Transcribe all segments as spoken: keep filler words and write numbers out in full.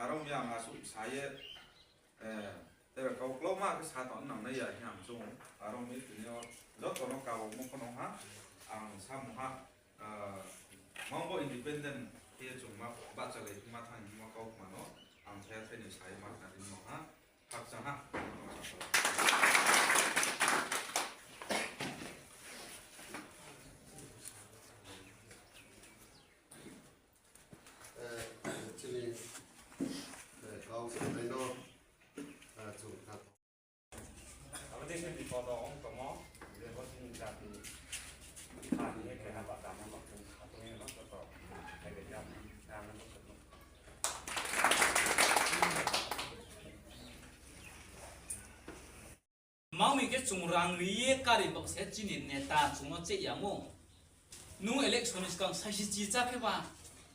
Aro mi ang asuh sa ye, eh, tebe kau klauma khe sa tong nang nai ya hing ang chung. Aro mi tini yo joto no kau mo pho no ha, ang samung ha, ah, mang bo independent khe chung ma bahchalai ma thang ma kau ma no, ang thai thai ni sa ye ma khnari no ha, khakchang ha. Eh, chini, eh, kau sanai no, eh, chung kha. Abo dei khe bipod rao ong tongmo, je bo chini jati ni pha ni ye keha ba dama ba khe kha tong ye no joto khe de ya, ya no joto. Mami khe chung rang ri ye kari bo se chini neta chung no cheh yamo. Nung election ni skang saisi chi chá khe ba,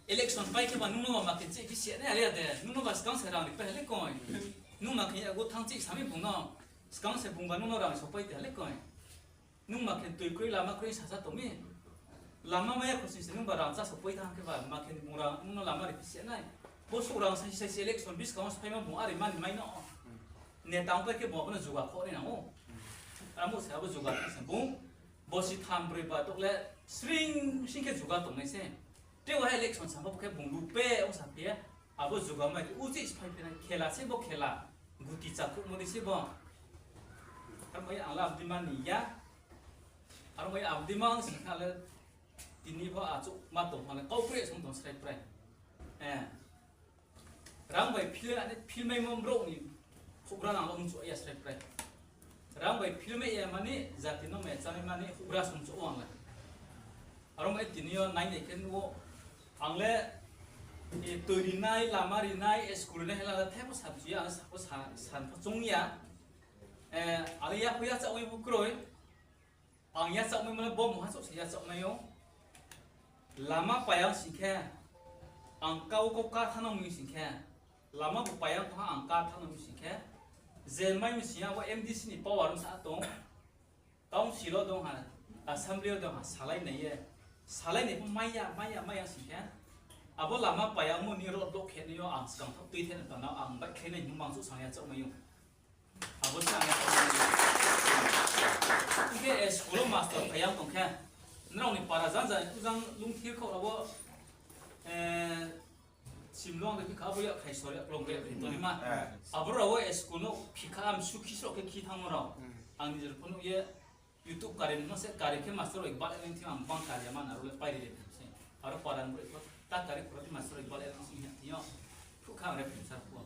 election pai khe ba nung no ba ma khe cheh phi se nai are de, nung no ba skang se rang ri pai ha le koi. Nung ma khe yago thanng cheh sami bung no, skang se bung ba nung no rang sopai te ha le koi. Nung ma khe tui kroi lama kroi sasa tong mi. Lama maya khosing se nung ba rang chá sopai thanng khe ba, ma khe bung rang nung no lama ri phi se nai. Bo suh rang saisi saisi election buskang wo sophaima bung are mani mai no. Neta ong pai khe bung abo no juga kho nai nang ou. Amo se abo juga khe se bung, bosi tham broi ba tok le sring sing khe juga tongnai se. Tei waha election sampha khe bung lupe ong sa phi ye, abo juga mai khe uchih sphai phi nai khela se bo khela. Guti chakhouhmo dei se bo. Aro mai ang le abo dei ma ni ya. Aro mai abo dei ma ang sing kha le tini pho achouh ma tong pha le kau kre song tong srai prai. Eh. Rang bai phil, philmaimo brouh ni houhgra nang lo ong chouh ya srai prai. Rang bai philmai ya mani, jati no mai chánai mani houhgra song chouh ang le. Aro mai tini yo nai nai khe nuh ou, ang le, e, tui rinai, lama rinai, e, school rinai hela le thaibo sa chu ya, ang le sa pho sa, san pho choung ya. E, ang le yapho yachaoh wi bo kroi. Ang yachaohmaimo le bo mungha chouh se yachaohmai ou. Lama paiya sing khe, ang kau kau ka thanng nang mi sing khe, lama bo paiya tong ha ang ka thanng nang mi sing khe, je mai mi sing ya bo M D C ni power sa tong, council wo dong ha, assembly wo dong ha, salai nai ye, salai nai pho mai ya, mai ya, mai ya sing khe, abo lama paiya mo ni road block khe nai yo ang skang thaoh tui the na tong no ang bai khe nai hing bang chouh sang yachaohmai ou. Abo se ang ya. Hing khe, eh, school wo master phai yang tong khe, nrao ni para jang jang, ujang lungthir khaoh rao wo, eh, simlong de phikha, abo ya khai sor ya, klom ya khai tongnaima. Abo rao wo, eh, school no phikha, am sukhi srok khe khi thanngmo rao. Ang nijer pho nuh ye, YouTube kari no se kari khe master rao bal nai thing ang bang kari ya ma na rao le pai ri le se. Aro para ni brouh pho ta kari khoro ti master rao bal nai thing ya thing yo. Phukha ang re phung sar pho.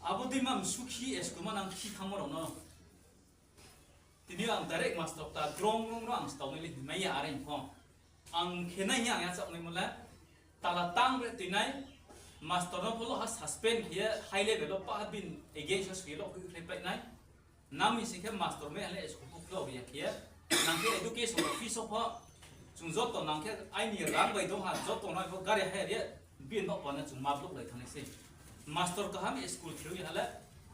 Abo dei ma msukhi school ma nang khi thanngmo rao no. Tini ang direct master ta grong grong no ang stao nai le hingmai ya are pho. Ang khe nai hing ang yachaoh naimo le. Tala tang bre tuinai. Master no pho lo ha suspend khe ye high level wo pa ha bini against wo sui lo khe khlai pai nai. Nang mi sing khe master mai ha le school pho khlao ri ya khe ye. Nang khe education office wo pho. Chung joto nang khe aini rang bai dong ha, joto no pho gari hire ye, bini nouh pa no chung ma block lai thanng nai se. Master kaham school khe ri ha le,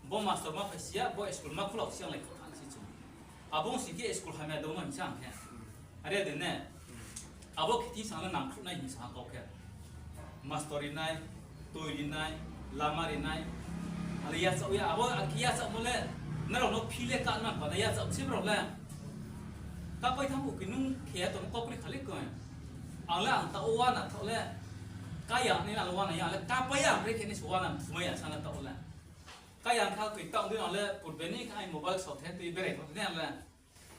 bo master ma phai si ya, bo school ma khlao si ya lai kho thanng se chung. Abo sing khe school hamya dong no hing sa ang khe. Are de ne? Abo khe thing sa le nang khruh nai hing sa ha kau khe. Master ri nai, tui ri nai, lama ri nai. Ale yachaoh ya, abo ang khe yachaohmo le, nrao no phil ye ka nang pa na yachaoh se brao le. Kapai thanng bo khe nung khe ya tong kau kri khali koi. Ang le ang taoh wo wana thaoh le. Ka ya ni na le wana ya le, kapai ya ang bre khe ni se wana thumai ya sa na taoh le. Ka ya kha koi taoh di ang le, purbe ni kha ai mobile sao the tui berai tong ni ang le.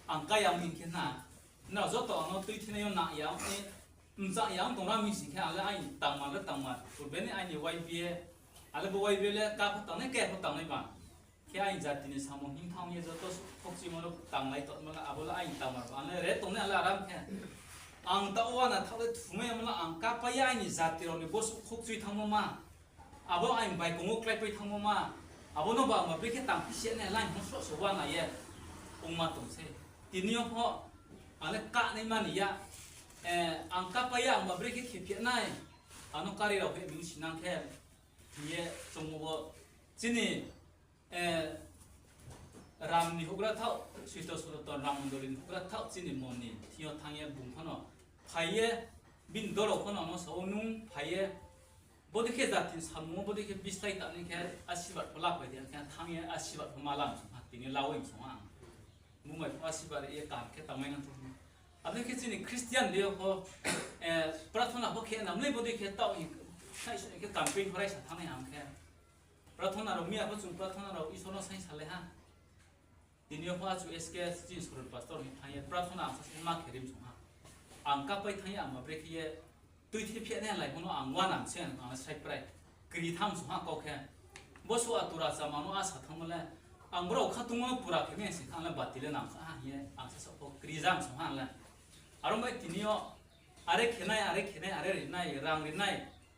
Ang ka ya mi khe na. Nrao joto ang no tui thinai yo na ya ni. Mcha ya ong tong ra mi sing khe, ale aini tangma le tangma. Purbe ni aini Y B A, ale bo Y B A le ka pho tangnai, ka pho tangnai ba. Khe aini jati ni samung hing thanng ye joto suh khokchuimo no tanglai tongmo le, abo le aini tangma ba. Ang le re tongnai ale aram khe. Ang taoh wo wana thaoh le thumai ya mo le ang kapai ya aini jati rao ni bo suh khokchui thanngmo ma. Abo aini baikong wo kláipai thanngmo ma. Abo no ba ang ba brekhe tang phi se nai line hong sroh se wana ye. Ongma tong se. Tini yo pho, ang le kahnaima ni ya. Eh, ang kapai ya, ang ba brekhe khe phi nai. Ano kari rao khe mi sinang khe. Hing ye chungmo bo. Chini, eh, Ram ni houhgra thaoh, Srito Sonaton Ram Mondoli ni houhgra thaoh, chini moni. Thing yo thanng ye bung pho no. Phai ye, bini dol rao pho no, no sao nung phai ye. Bodei khe jati samung wo bodei khe bislái tang ni khe asirbad pho laphai di, ang khe thanng ye asirbad pho ma la msong ha, tini la oi msong ha ang. Bung bai pho asirbad ye kaham khe tangmai nang thou. Abo dei khe chini Christian de yo pho, prathona pho khe nam le bodei khe taoh hing, khe campaign pho raisa thanngnai ang khe. Prathona rao miya pho chung prathona rao Isor no saing salai ha. Tini yo pho achu S K chini sorol pastor hing thanng ye prathona ang sasa ma khe rim song ha. Ang kapai thanng ye ang ma bre khe ye tuithi phiya nai laimo no ang uanam se ang le srai prai. Kri tham song ha kau khe. Bo suh atura chama no asa thanngmo le, ang brao khatungmo no pura khe mi sing khe ang le bati le nang sa ha hing ye ang sasa pho kri jam song ha le. Aro bai tini yo are khe nai, are khe nai, are ri nai, rang ri nai,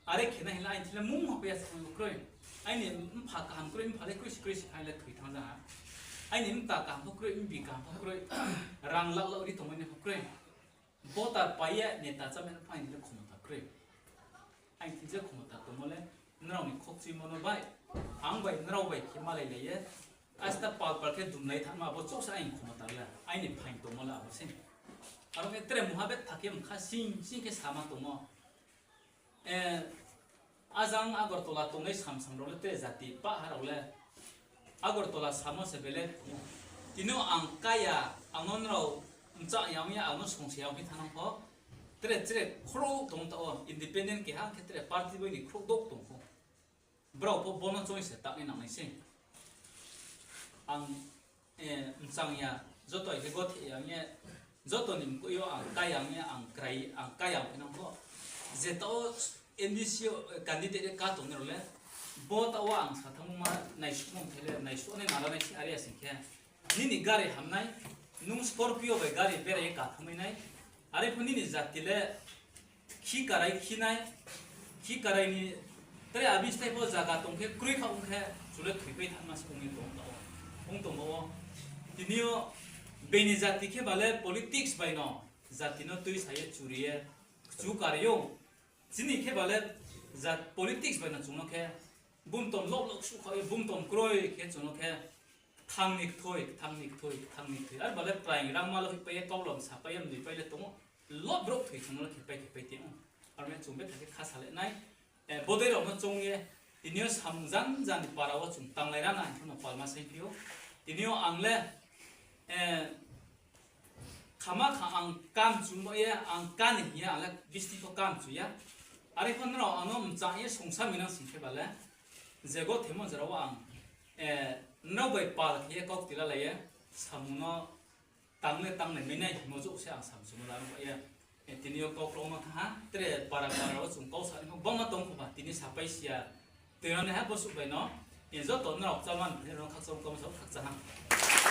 are khe nai hing le aini thing le mungha pai ya se kroi. Aini mpha kaham kroi, mpha le kroi si kroi si khe le thoi thanng ja ha. Aini mta kaham pho kroi, mbi kaham pho kroi, rang lak lak ri tongmai nai pho kroi. Voter pai ye neta chámai no pho aini thing le khomota kroi. Aini thing je khomota tongmo le, nrao ni khokchuimo no bai, ang bai nrao bai khe malailai ye, asta pal pal khe dumlai thanngma abo chouh se aini khomota le, aini phaing tongmo le abo se. Aro khe tre mungha betha khe mkha sing sing khe sama tongmo. Ajang Agartala tongnai samsam rao le tre jati pah ha rao le, Agartala samo se bele tini ang kaya, ang no nrao mchah ya ong ye ang no songse ya ong phi thanng pho, tre tre khrouh tong taoh wo, independent keha khe tre party bai ni khrouh douh tong pho. Brao pho bo no choice se tangnai nangnai sei. Ang mchang ya, joto khe gothe ya ong ye, joto ni mkoih yo ang kaya ong ye, ang krai, ang kaya ong phi nang pho. Je taoh wo MDC candidate le ka tongnai rao le, bo taoh wo ang sa thanngmo ma naisuhmo thai le, naisuh nai nara nai se are ya sing khe. Nini gari ham nai, nung Scorpio bai gari berai ye ka thanngmai nai, are pho nini jati le khi karai khi nai, khi karai ni tre abisthai pho zaga tong khe kroi kha ong khe, chu le thoipai thanngma se ong ye tong taoh wo, ong tong ba wo. Tini yo beini jati khe ba le politics bai no, jati no tuisa ye churi ye, kchu kari ou. Chini khe ba le jat politics bai no chung no khe, bumtom lok lok suh kha ye, bumtom kroi khe chung no khe, kthang ni kthoi, kthang ni kthoi, kthang ni kthoi. Ar ba le praing rangma lo hoihpai ye, kaulom sapai ye, mdui pai le tong ou. Lo brouh thoi chung no le khepai khepai tong ou. Aro mi chung betha khe kha sa le nai. Bodei rao no choung ye, tini yo samung janja ni para wo chung tanglai ra na hing pho no palma saingphi ou. Tini yo ang le, khama kha ang kamchu ba ye, ang ka ni hing ye, ang le bisti pho kamchu ya. Are pho nrao ang no mchang ye songsa mi nang sing khe ba le, je gothemo jora wo ang, nrao bai pal khe ye kau kti lalai ye, samung no tang le tanglai mai nai hingmo jouh se ang samchumo la rung ba ye. Tini yo kau klau no thanng ha, tre para para wo chung kau sa ni pho bangma tong kho ba, tini sapai si ya. Tui no naiha bosuh bai no, joto nrao kchal man phai nrao khakchang kau sa khakchang ha.